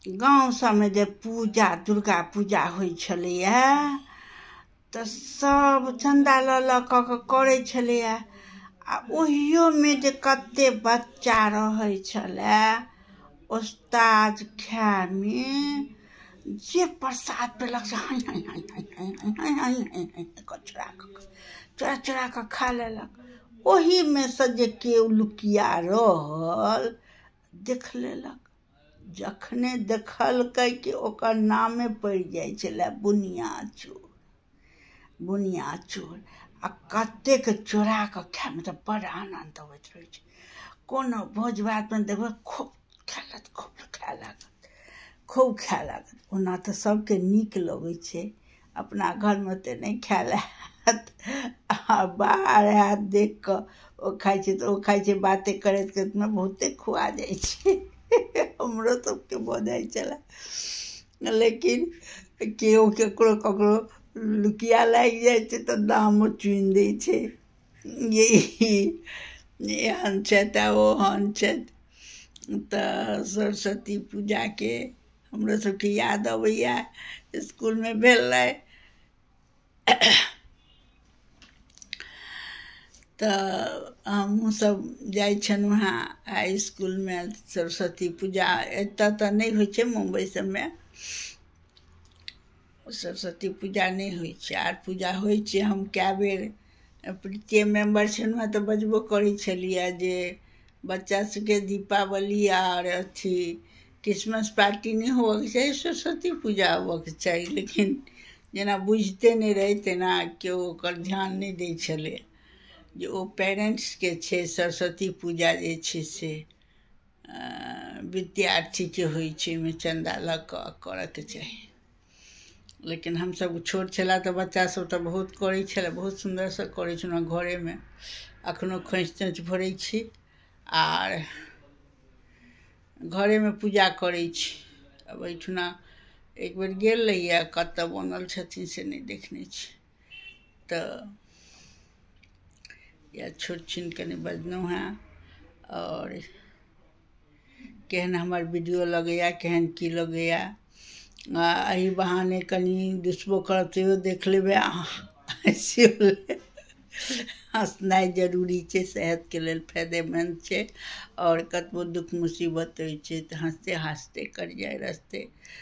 गाँव सभमे जे पूजा दुर्गा पूजा होइ छलैए तऽ सभ चन्दा लऽ लऽ कऽ के करै छलैए। आ ओहियोमे जे कते बच्चा रहै छलै, ओस्ताज खायमे जे प्रसाद पेलक से हाइ हाइ हाइ हाइ हाइ हाइ हाइ हाइ हाइ कऽ चोरा कऽ चोरा चोरा कऽ खा लेलक। ओहिमे सँ जे केओ लुकिया रहल, देख लेलक। जखने देखलकै कि ओकर नामे पड़ि जाइ छलै बुनिया चोर, बुनिया चोर। आ कतेक चोरा कऽ खायमे तऽ बड़ आनन्द अबैत रहै छै। कोनो भोज भातमे देखबै, खूब खेलत, खूब खाय लागत, खूब खाय लागत। ओना तऽ सभके नीक लगै छै, अपना घरमे ओते नहि खायल हैत, आ बाहर हैत देख कऽ ओ खाइ छै तऽ ओ खाइ छै। बाते करैत करैतमे बहुते खुआ जाइ छै, हमरो सबके भऽ जाइ छलै। लेकिन केओ ककरो ककरो लुकिया लागि जाइ छै तऽ नामो चुनि दै छै, ये एहन छथि आ ओहन छथि। तऽ सरस्वती पूजाके हमरो सबके याद अबैए, इसकुलमे भेल रहै तऽ हमहूँ सब जाइ छलहुँ हेँ हाइ इसकुलमे सरस्वती पूजा। एतऽ तऽ नहि होइ छै, मुम्बई सबमे सरस्वती पूजा नहि होइ छै, आर पूजा होइ छै। हम कए बेर प्रीतिये मेम्बर छलहुँ हेँ तऽ बजबो करै छलियै जे बच्चा सबके दीपावली आर अथी क्रिसमस पार्टी नहि होबऽके चाही, सरस्वती पूजा होबऽके चाही। लेकिन जेना बुझिते नहि रहै तेना केओ ओकर ध्यान नहि दै छलै जे ओ पेरेंट्सके छै। सरस्वती पूजा जे छै से विद्यार्थीके होइ छै, ओहिमे चन्दा लऽ कऽ करऽके चाही। लेकिन हमसभ छोट छलए तऽ बच्चासभ तऽ बहुत करै छलए, बहुत सुन्दरसँ करै छलहुँ। घरेमे एखनो खोँइछ तोँइछ भरै छी आर घरेमे पूजा करै छी। आब एहिठुना एक बेर गेल रहियै, कतऽ बनल छथिन से नहि देखने छी। तऽ इएह छोट छिन कनि बजलहुँ हेँ। आओर केहन हमर वीडियो लगैए, केहन की लगैए, एहि बहाने कनि दुसबो करब तैयो देख लेबै अहाँ सेहो। हँसनाइ जरूरी छै, सेहतके लेल फायदेमन्द छै। आओर कतबो दुःख मुसीबत होइ छै तऽ हँसते हँसते कटि जाइ रस्ते।